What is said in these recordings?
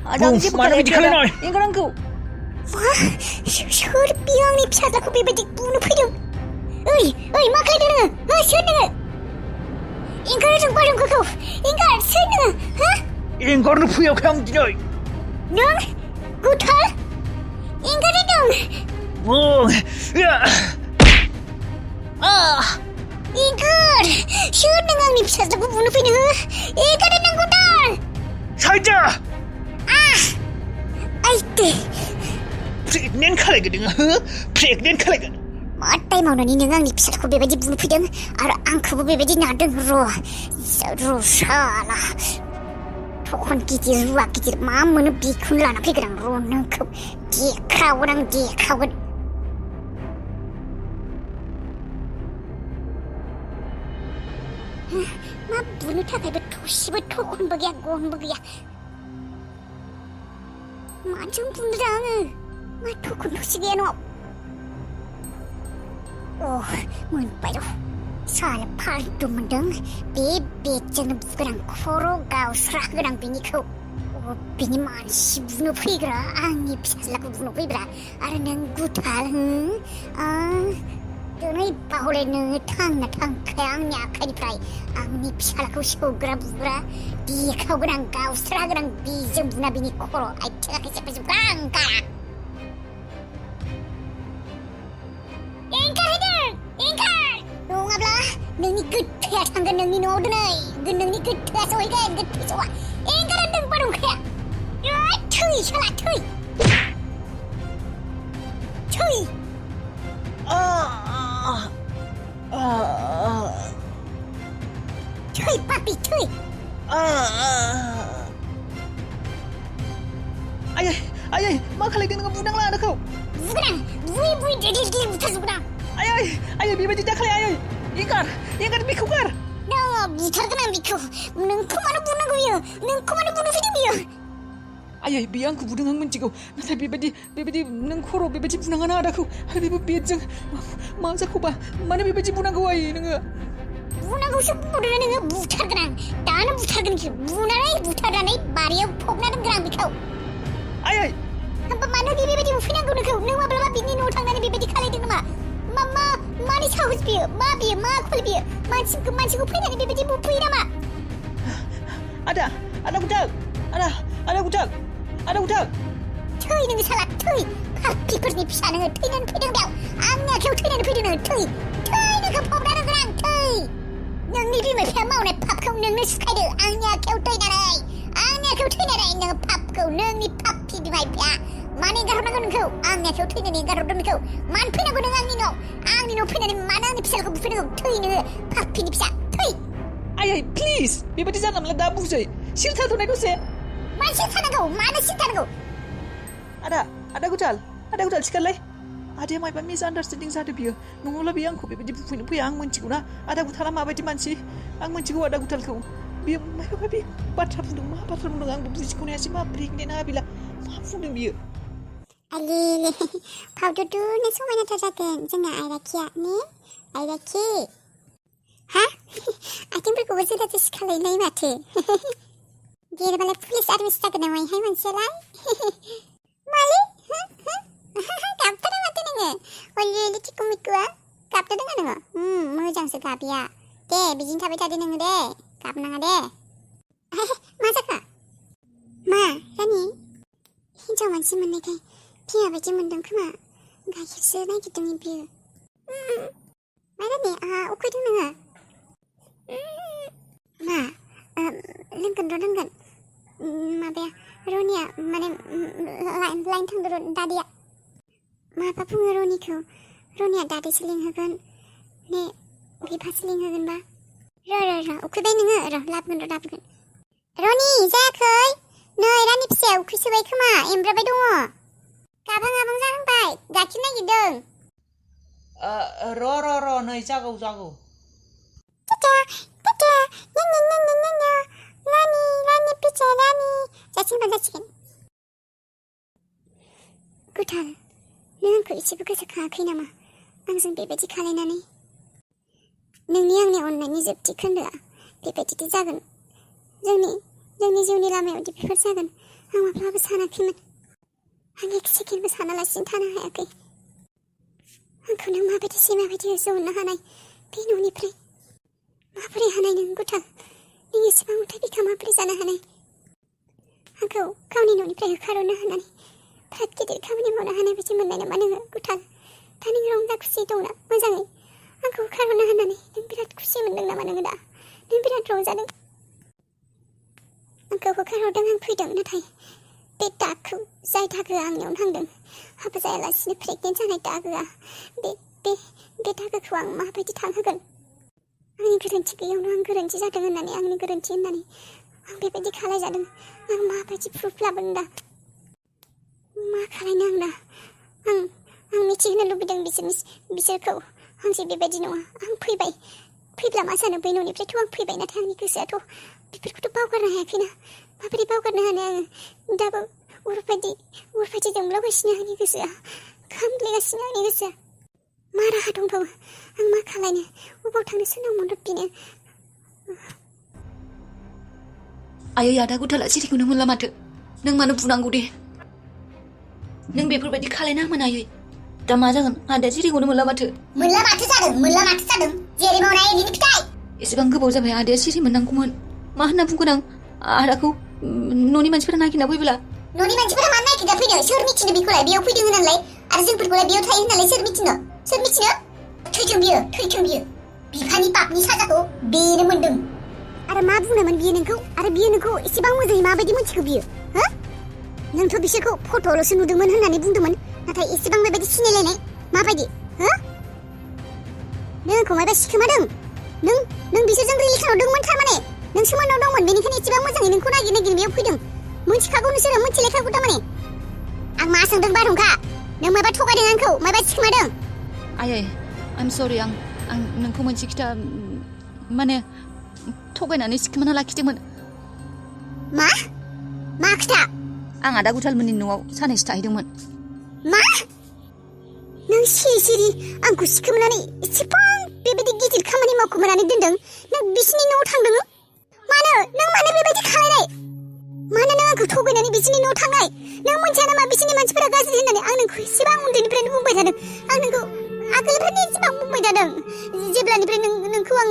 Ada jeep mana bidik kalian oi? Ingkaranku. Wah, soर बियो आंनि फिसाज्लाखौ बेबायदि बुनो फैदों। ओइ मा खालामदों नोङो? सोर नोङो? इंकार जों बारंखौ इंकार सोर नोङो? हा? Ingkarनो फैयाखै आं दिनै। नों गुथाल इंकार दं। इंकार सोर नों आंनि फिसाज्लाखौ बुनो फैदों? इंकार नों गुथाल। साइजा। आइते प्रेगनेन्ट खालायगोन नोङो प्रेगनेन्ट खालायगोन मा टाइमाव नों आंनि फिसाखौ बेबायदि बुनो फैदों आरो आंखौबो बेबायदि नारदों र' साला थखन गिदिर रुवा गिदिर मा मोनो बेखौनो लाना फैगोन आं र' नोंखौ देखावगोन मा बुनो थाखायबो थसेबो थखनबो गैया गनबो गैया माजों बुनो दा आङो मा थखन थसे गैया न'आव मोनबाय र' साला फाल्तु मोनदों बे बेटजोंनो बुगोन आं खर' गावस्रा होगोन आं बिनिखौ बिनि मानसि बुनो फैग्रा आंनि फिसाज्लाखौ बुनो फैग्रा आरो नों गुथाल दिनै बावले नोङो थांना थांखाया आंनि आखाइनिफ्राय आंनि फिसाज्लाखौ सौग्रा बुग्रा देखावगोन आं गावस्रा होगोन आं बेजों बुना बिनि खर' आथिं आखाइ सेफायजोबगोन आं गारा नङाब्ला नोंनि गोथैया थांगोन नोंनि न'आव दिनै नोंनि गोथैया सहैगोन गोथै सौआ एंगार नों बारंखाया थै साला थै पापि थै आयै मा खालायदों नोङो बुनांला आदाखौ बुगोन बुयै गिदिर बुथारजोबगोन आं आयै बेबायदि दाखालाय आयै इंकार बेखौ गार बुथारगोन आं बेखौ नोंखौ मानो बुनांगौ बियो नोंखौ मानो बुनो फैदों बियो आयै बियो आंखौ बुदों आं मिन्थिगौ नाथाय बेबायदि नों खर' बेबायदि बुनाङा ना आदाखौ आरो बेबो बेटजों मा जाखौबा मानो बेबायदि बुनांगौ आयै नोङो बुनांगौसो बुंदों नोङो बुथारगोन आं दानो बुथारगोन बुथारनानै बारियाव फबना दोनगोन आं बेखौ आयै होमबा मानो बेबायदि बुफैनांगौ नोंखौ नों माब्लाबा बिनि न'आव थांनानै बेबायदि खालायदों नामा मानि साहस बियो मा खल बियो मानसिखौ फैनानै बेबायदि बुफैयो नामा आदा गुथाल थै नोङो साला थै पापिफोरनि फिसा नोङो थैनानै फैदों बेयाव आंनि आखायाव थैनानै फैदों नोङो थै नोंखौ फबना दोनगोन आं थै नोंनि बिमा बिफाया मावनाय पापखौ नोंनो सिखायदो आंनि आखायाव थैनानै नोङो पापखौ नोंनि पापि बिमा बिफाया मानो एंगारहरनांगौ नोंखौ आंनि आखायाव थैनानै एंगारहरदों नोंखौ मानो फैनांगौ नों आंनि न'आव फैनानै मानो आंनि फिसाखौ बुफैनांगौ थै नोङो पापिनि फिसा थै आयै प्लिज बेबायदि जानला मोनला दा बुंसै सिरि थाथ'नाय दसे मानो सिरि थानांगौ आदा गुथाल सिखारलाय आदाया मायबा मिसआन्डारस्टेन्डिं जादों बियो नङाब्ला बियो आंखौ बेबायदि बुफैनो फैया आं मिन्थिगौ ना आदा गुथाला माबायदि मानसि आं मिन्थिगौ आदा गुथालखौ बियो मायबा बाथ्रा बुंदों आंबो बुजिखौ हायासै मा प्रेगनेन्ट बिला मा बुंदों बियो आले फावदुदुनो समायनाथार जागोन जोंना आइराखि हा आथिंफोरखौबो जोला जोसि खालायनाय माथो देरबालाय पुलिस आर्मिसो जागोन नामाहाय मानसियालाय मालै गाबथारा माथो नोङो अलरेडि थिकु मिकुआ गाबथादों नोङो मोजांसो गाबिया दे बिदिनो थाबाय थादो नोङो दे गाबनाङा दे मा जाखो मा रानि हिन्जाव मानसि मोननायखाय बिमा बायदि मोनदों खोमा गाइखेरसो नागिरदों बियो मा रानि उखैदों नोङो मा लोंगोन माबाया रनिया माने लाइन थांदो दादिया माबा बुङो रनिया दादैसो लिंहोगोन ने बिफासो लिंहोगोनबा र' उखैबाय नोङो लाबोगोन रनि जायाखै नै रानि फिसाया उखैसोबाय खोमा एमब्राबाय दङ गाबां जाहांबाय गाइखेर नागिरदों र' नै जागौ रानि फिसा रानि जासिगोन गुथाल नों आंखौ एसेबो गोसोखाङाखै नामा आंजों बेबायदि खालायनानै नोंनि आंनि अननायनि जोबथि खोन्दोआ बेबायदि जागोन जोंनि जिउनि लामायाव बेफोर जागोन आं माब्लाबाबो सानाखैमोन आं एक सेकेन्डबो सानालासिनो थानो हायाखै आंखौ नों माबायदि होसोहरनो हानाय बे न'निफ्राय माबोरै हानाय नों गुथाल नों एसेबां अन्थाइ बिखा माबोरै जानो हानाय आंखौ गावनि न'निफ्राय होखारहरनो हानानै बिराद गिदिर खामानि मावनो हानाय बायदि मोननाय नामा नोङो गुथाल दा नों रंजा खुसि दंना मोजाङै आंखौ होखारहरनो हानानै नों बिराद खुसि मोनदों नामा नोङो दा नों बिराद रंजादों आंखौ होखारहरदों आं फैदों नाथाय बे दागखौ जाय दागोआ आंनियाव नांदों हाबा जायालासिनो प्रेगनेन्ट जानाय दागोआ बे दागोखौ आं माबायदि थांहोगोन आंनि गोरोन्थि गैयैयावनो आं गोरोन्थि जादों होननानै आंनि गोरोन्थि होननानै आं बेबायदि खालायजादों आं माबायदि प्रुफ लाबोनो दा मा खालायनो आं दा आं मिथिहोनो लुबैदों बिसोरखौ आं जे बेबायदि नङा आं फैब्ला मा जानो बै न'निफ्रायथ' आं फैबाय नाथाय आंनि गोसोआथ' बेफोरखौथ' बावगारनो हायाखैना माबोरै बावगारनो हानो आङो दाबो उरबायदि जोंब्लावगासिनो आंनि गोसोआ खामग्लिगासिनो आंनि गोसोआ मा राहा दंबावो आं मा खालायनो अबाव थांनो सोरनाव मदद बिनो आयै आदा गुथाला सिरिखौनो मोनला माथो नों मानो बुनांगौ दे नों बेफोरबायदि खालायनाङामोन आयै दा मा जागोन आदाया सिरिखौनो मोनला माथो जादों जेरै मावनाय बिनि फिथाइ एसेबां गोबाव जाबाय आदाया सिरि मोननांगौमोन मा होनना बुंगोन आं आदाखौ न'नि मानसिफोरा नागिरना फैब्ला न'नि मानसिफोरा मानो नागिरना फैनो सोर मिथिनो बेखौलाय बेयाव फैदों होननानै आरो जोंफोरखौलाय बेयाव थायो होननानै सोर मिथिनो थैथों बियो बिफानि पापनि साजाखौ बेनो मोनदों आरो मा बुंनोमोन बियो नोंखौ एसेबां मोजाङै माबायदि मोनथिखो बियो हो नोंथ' बिसोरखौ फट'ल'सो नुदोंमोन होननानै बुंदोंमोन नाथाय एसेबां बेबायदि सिनायलायनाय माबायदि हो नों आंखौ माबा सिखोमादों नों बिसोरजों रिलेसनाव दंमोन थारमाने नों सोमोन्दोआव दंमोन बेनिखायनो एसेबां मोजाङै नोंखौ नागिर बेयाव फैदों मोनथिखागौ नोंसोरो मोनथिलेखागौ थारमाने आं मा सोंदों बारहुंखा नों माबा थगायदों आंखौ माबा सिखोमादों आयै आइम सरि आं नोंखौ मोनसे खोथा माने थगायनानै सिखोमाना लाखिदोंमोन मा खोथा आं आदा गुथालमोननि न'आव सानैसो थाहैदोंमोन मा नों सिरि आंखौ सिखोमानानै एसेबां बेबायदि गिदिर खामानि मावखोमानानै दोनदों नों बिसिनि न'आव थांदों नों मानो बेबायदि खालायनाय मानो नों आंखौ थगायनानै बिसिनि न'आव थांनाय नों मोनथिया नामा बिसिनि मानसिफोरा गाज्रि होननानै आं नोंखौ एसेबां उन्दैनिफ्रायनो बुंबाय थादों आं नोंखौ आगोलनिफ्रायनो एसेबां बुंबाय थादों जेब्लानिफ्राय नोंखौ आं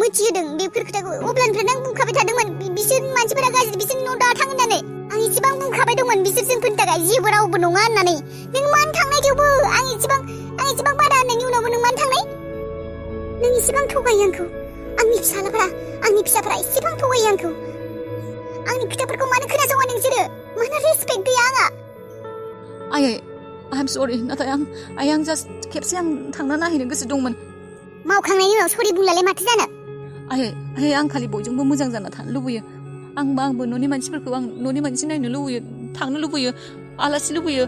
मिथिहोदों बेफोर खोथाखौ अब्लानिफ्रायनो आं बुंखाबाय थादोंमोन बिसोर मानसिफोरा गाज्रि बिसोरनि न'आव दा थां होननानै आं एसेबां बुंखाबाय दंमोन बिसोर जोंफोरनि थाखाय जेबो रावबो नङा होननानै नों मानो थांनाय थेवबो आं एसेबां बादा होननायनि उनावबो नों मानो थांनाय नों एसेबां थगायो आंखौ आंनि फिसाफोरा एसेबां थगायो आंखौ आंनि खोथाफोरखौ मानो खोनासङा नोंसोरो मानो रेसपेक्ट गैया आंहा आयै आइम सरि नाथाय आं जास्ट खेबसे आं थांना नायहैनो गोसो दंमोन मावखांनायनि उनाव सरि बुंलालाय माथो जानो आयै आं खालि बयजोंबो मोजां जाना थानो लुबैयो आंबो न'नि मानसिफोरखौ आं न'नि मानसि नायनो लुबैयो थांनो लुबैयो आलासि लुबैयो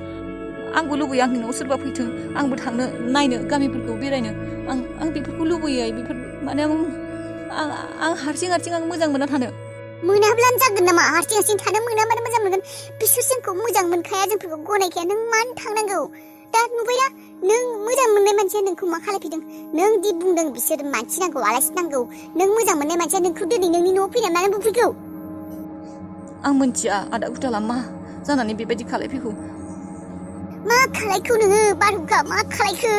आंबो लुबैयो आंनि न'आव सोरबा फैथों आंबो थांनो नायनो गामिफोरखौ बेरायनो आं बेफोरखौ लुबैयो बेफोर माने आं हारसिं आं मोजां मोना थानो मोनाब्लानो जागोन नामा हारसिं थानो मोनाबानो मोजां मोनगोन बिसोर जोंखौ मोजां मोनखाया जोंफोरखौ गनायखाया नों मानो थांनांगौ दा नुबायना नों मोजां मोननाय मानसिया नोंखौ मा खालामफैदों नों दि बुंदों बिसोर मानसि नांगौ आलासि नांगौ नों मोजां मोननाय मानसिया नोंखौ दिनै नोंनि न'आव फैनानै मानो बुंफैगौ आं मोनथिया आदा गुथाला मा जानानै बेबायदि खालायफैगौ मा खालायखौ नोङो बारहुंखा मा खालायखौ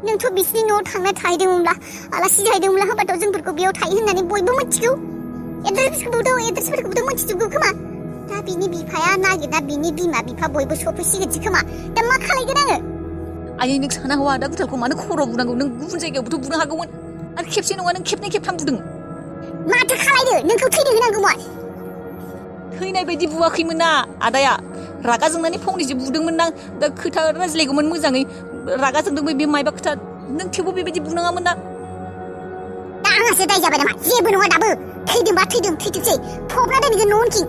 नोंथ' बिसिनि न'आव थांना थाहैदोंमोनब्ला आलासि जाहैदोंमोनब्ला होमबाथ' जोंफोरखौ बेयाव थायो होननानै बयबो मिथिगौ एड्रेसफोरखौबोथ' मिथिजोबगौ खोमा दा बिनि बिफाया नागिरना बिनि बिमा बिफा बयबो सफैसिगोनसो खोमा दा मा खालायगोन आङो आयै नों सानांगौ आदा गुथालखौ मानो खर'आव बुनांगौ नों गुबुन जायगायावबोथ' बुनो हागौमोन आरो खेबसे नङा नों खेबनै खेबथाम बुदों माथो खालायदो नोंखौ थैनो होनांगौमोन थैनाय बायदि बुवाखैमोन ना आदाया रागा जोंनानै फंनैसो बुदोंमोन ना दा खोथा रायज्लायगौमोन मोजाङै रागा जोंदोंमोन बे मायबा खोथा नों थेवबो बेबायदि बुनाङामोन ना दा आंहासो दाय जाबाय नामा जेबो नङा दाबो थैदोंबा थैथोंसै फबना दोनगोन न'उनथिं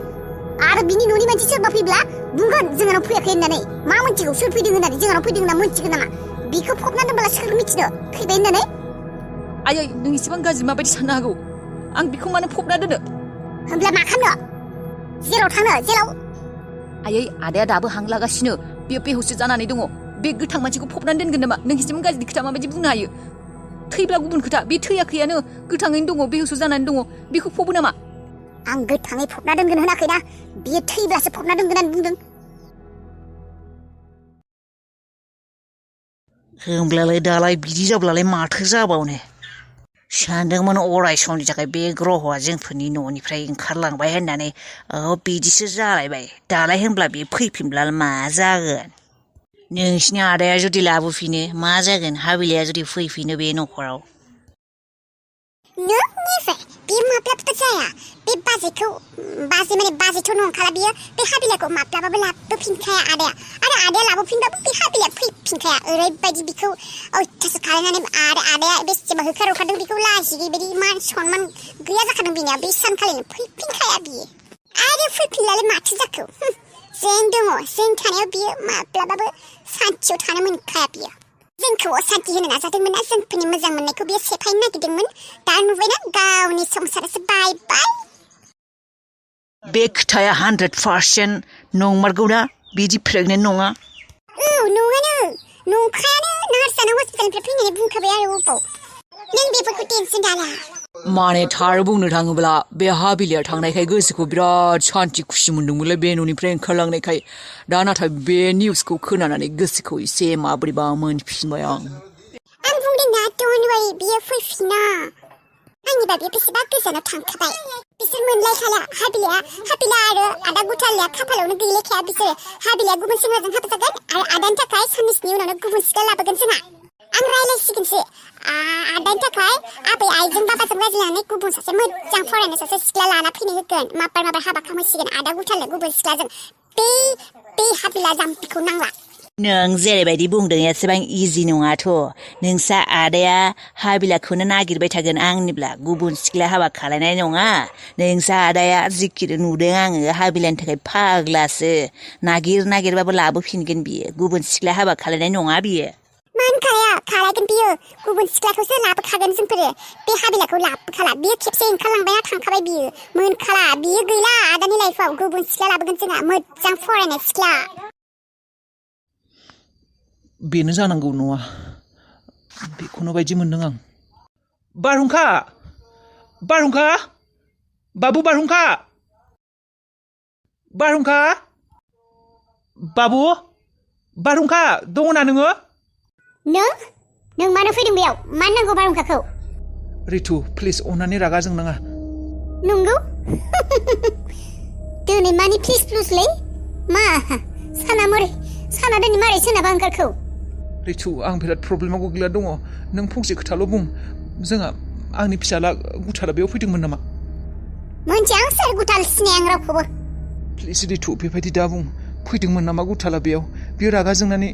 आरो बिनि न'नि मानसि सोरबा फैब्ला बुंगोन जोंनाव फैयाखै होननानै मा मोनथिगौ सोर फैदों होननानै जोंनाव फैदों होनना मोनथिगोन नामा बिखौ फबना दोनब्ला सोर मिथिनो फैबाय होननानै आयै नों एसेबां गाज्रि माबायदि साननो हागौ आं बिखौ मानो फबना दोनो होमब्ला मा खालामनो जेराव थांनो जेराव आयै आदाया दाबो हां लागासिनो बेयो बेहुसो जानानै दङ बे गोथां मानसिखौ फबनानै दोनगोन नामा नों एसेबां गाज्रि खोथा माबायदि बुंनो हायो थैब्ला गुबुन खोथा बे थैयाखैयानो गोथाङैनो दङ बेहुसो जानानै दङ बेखौ फबो नामा आं गोथाङै फबना दोनगोन होनाखैना बियो थैब्लासो फबना दोनगोन होननानै बुंदों होमब्लालाय दालाय बिदि जाब्लालाय माथो जाबावनो सानदोंमोन अराय समनि थाखाय बे ग्रहआ जोंफोरनि न'निफ्राय ओंखारलांबाय होननानै बिदिसो जालायबाय दालाय होनब्ला बे फैफिनब्ला मा जागोन नोंसिनि आदाया जुदि लाबोफिनो मा जागोन हाबिलाया जुदि फैफिनो बे न'खराव नोंनिफ्राय बे माब्लाबाबो जाया बे बाजैथ' नंखाला बियो बे हाबिलाखौ माब्लाबाबो लाबोफिनखाया आदाया आरो आदाया लाबोफिनबाबो बे हाबिलाया फैफिनखाया ओरैबायदि बिखौ अयथासार खालामनानै आदाया बेसेबा होखारहरखादों बेखौ लाजि बेबायदि मान सनमान गैया जाखादों बिनिया बे सानखालिनो फैफिनखाया बियो आरो फैफिनलालाय माथो जाखो जों दङ जों थानायाव बियो माब्लाबाबो सान्थियाव थानो मोनखाया बियो जोंखौ असान्ति होनो नाजादोंमोन ना जोंफोरनि मोजां मोननायखौ बियो सेफायनो नागिरदोंमोन दा नुबायना गावनि संसारासो बायबाय बे खोथाया 100% नंमारगौना बिदि प्रेगनेन्ट नङा औ नङानो नंखायानो नार्सआनो हस्पिटालनिफ्राय फैनानै बुंखाबाय आरो अबाव नों बेफोरखौ टेनसन दाला माने थार बुंनो थाङोब्ला बे हाबिलिया थांनायखाय गोसोखौ बिराद सान्थि खुसि मोन्दोंमोनलै बे न'निफ्राय ओंखारलांनायखाय दा नाथाय बे निउसखौ खोनानानै गोसोखौ एसे माबोरैबा मोनफिनबाय आं बुंदों ना डन्ट वरी बियो फैफिना आंनिबा बियो बेसेबा गोजानाव थांखाबाय बिसोर मोनलायखाला हाबिला आरो आदा गुथालिया खाफालावनो गैलायखाया बिसोरो हाबिलाया गुबुन सेंग्राजों हाबा जागोन आरो आदानि थाखाय साननैसोनि उनावनो गुबुन सिख्ला लाबोगोन जोंहा आं रायलायसिगोनसो आदानि थाखाय आबै आइजों बाबाजों रायज्लायनानै गुबुन सासे मोजां फरायनाय सासे सिख्ला लाना फैनो होगोन माबार हाबा खालामसिगोन आदा गुथालिया गुबुन सिख्लाजों बे हाबिला जाम्बिखौ नांला नों जेरैबायदि बुंदों एसेबां इजि नङाथ' नोंसा आदाया हाबिलाखौनो नागिरबाय थागोन आंनिब्ला गुबुन सिख्ला हाबा खालायनाय नङा नोंसा आदाया जिखिनि नुदों आङो हाबिलानि थाखाय फाग्लासो नागिरबाबो लाबोफिनगोन बियो गुबुन सिख्ला हाबा खालायनाय नङा बियो मानखाया खालायगोन बियो गुबुन सिख्लाखौसो लाबोखागोन जोंफोरो बे हाबिलाखौ लाबोखाला बियो खेबसे ओंखारलांबायना थांखाबाय बियो मोनखाला बियो गैला आदानि लाइफआव गुबुन सिख्ला लाबोगोन जोंहा मोजां फरायनाय सिख्ला बेनो जानांगौ नङा बेखौनो बायदि मोनदों आं बारहुंखा बाबु बारहुंखा बाबु बारहुंखा दङना नोङो नों मानो फैदों बेयाव मानो नांगौ बारहुंखाखौ रितु प्लिज अननानै रागा जोंनाङा नंगौ दिनै मानि प्लिजलै मा साना दिनै मारै सोनाबा ओंखारखौ रितु आं बिराद प्रब्लेमाव गोग्लैना दङ नों फंसे खोथाल' बुं जोंहा आंनि फिसाला गुथाला बेयाव फैदोंमोन नामा मोनथिया आं सोर गुथाल सिनाया आं रावखौबो प्लिज रितु बेबायदि दा बुं फैदोंमोन नामा गुथाला बेयाव बियो रागा जोंनानै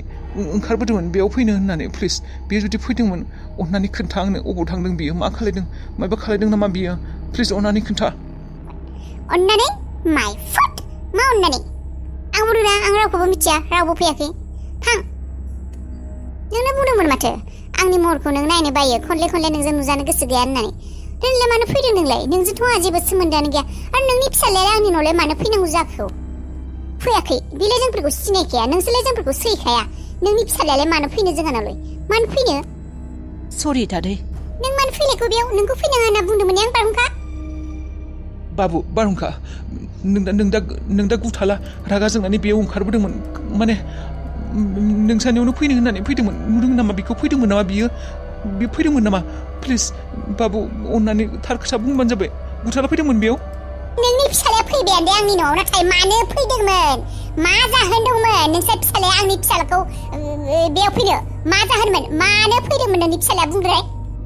ओंखारबोदोंमोन बेयाव फैनो होननानै प्लिज बियो जुदि फैदोंमोन अननानै खोन्था आंनो अबाव थांदों बियो मा खालायदों माबा खालायदों नामा बियो प्लिज अननानै खोन्था अननानै माय फुट मा अननानै आं बुंदों आं रावखौबो मिथिया रावबो फैयाखै थां नोंनो बुंदोंमोन माथो आंनि महरखौ नों नायनो बायो खनले नोंजों नुजानो गोसो गैया होननानै नोंलाय मानो फैदों नोंलाय नोंजोंथ' आंहा जेबो सोमोन्दोआनो गैया आरो नोंनि फिसालाया आंनि न'लाय मानो फैनांगौ जाखो फैयाखै बिलाय जोंफोरखौ सिनायखाया नोंसोरलाय जोंफोरखौ सैखाया नोंनि फिसालायालाय मानो फैनो जोंहानावलाय मानो फैनो सरि दादै नों मानो फैलायखौ बेयाव नोंखौ फैनाङा होनना बुंदोंमोन आं बारहुंखा बाबु बारहुंखा नों दा गुथाला रागा जोंनानै बेयाव ओंखारबोदोंमोन माने नोंसानियावनो फैनो होननानै फैदोंमोन नुदों नामा बेखौ फैदोंमोन नामा बियो फैदोंमोन नामा प्लिज बाबु अननानै थार खोथा बुंबानो जाबाय गुथाला फैदोंमोन बेयाव नोंनि फिसालाया फैबाय दे आंनि न'आव नाथाय मानो फैदोंमोन मा जाहोन दंमोन नोंसोर फिसालाया आंनि फिसालाखौ बेयाव फैनो मा जाहोनमोन मानो फैदोंमोन नोंनि फिसालाया बुंग्रोनाय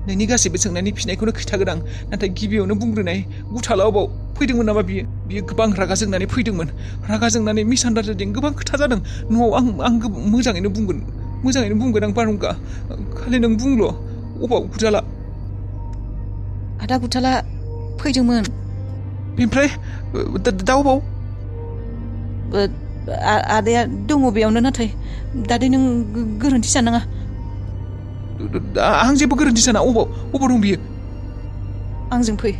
नोंनि गासैबो सोंनायनि फिनायखौनो खिथागोन आं नाथाय गिबियावनो बुंग्रोनाय गुथाला अबाव फैदोंमोन नामा बियो गोबां रागा जोंनानै फैदोंमोन रागा जोंनानै मिसआन्डारस्टेन्डिं गोबां खोथा जादों न'आव आं मोजाङैनो बुंगोन आं बारहुंखा खालि नों बुंल' अबाव गुथाला आदा गुथाला फैदोंमोन बेनिफ्राय दा अबाव आदाया दङ बेयावनो नाथाय दादै नों गोरोन्थि सानाङा आं जेबो गोरोन्थि साना अबाव दं बियो आंजों फै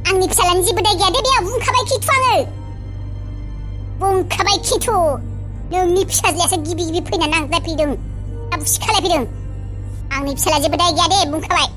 आंनि फिसालानि जेबो दाय गैया दे बेयाव बुंखाबाय खिथु आङो बुंखाबाय खिथु नोंनि फिसाज्लायासो गिबि फैनानै आं जाफैदों आबुसि खालायफैदों आंनि फिसाला जेबो दाय गैया दे बुंखाबाय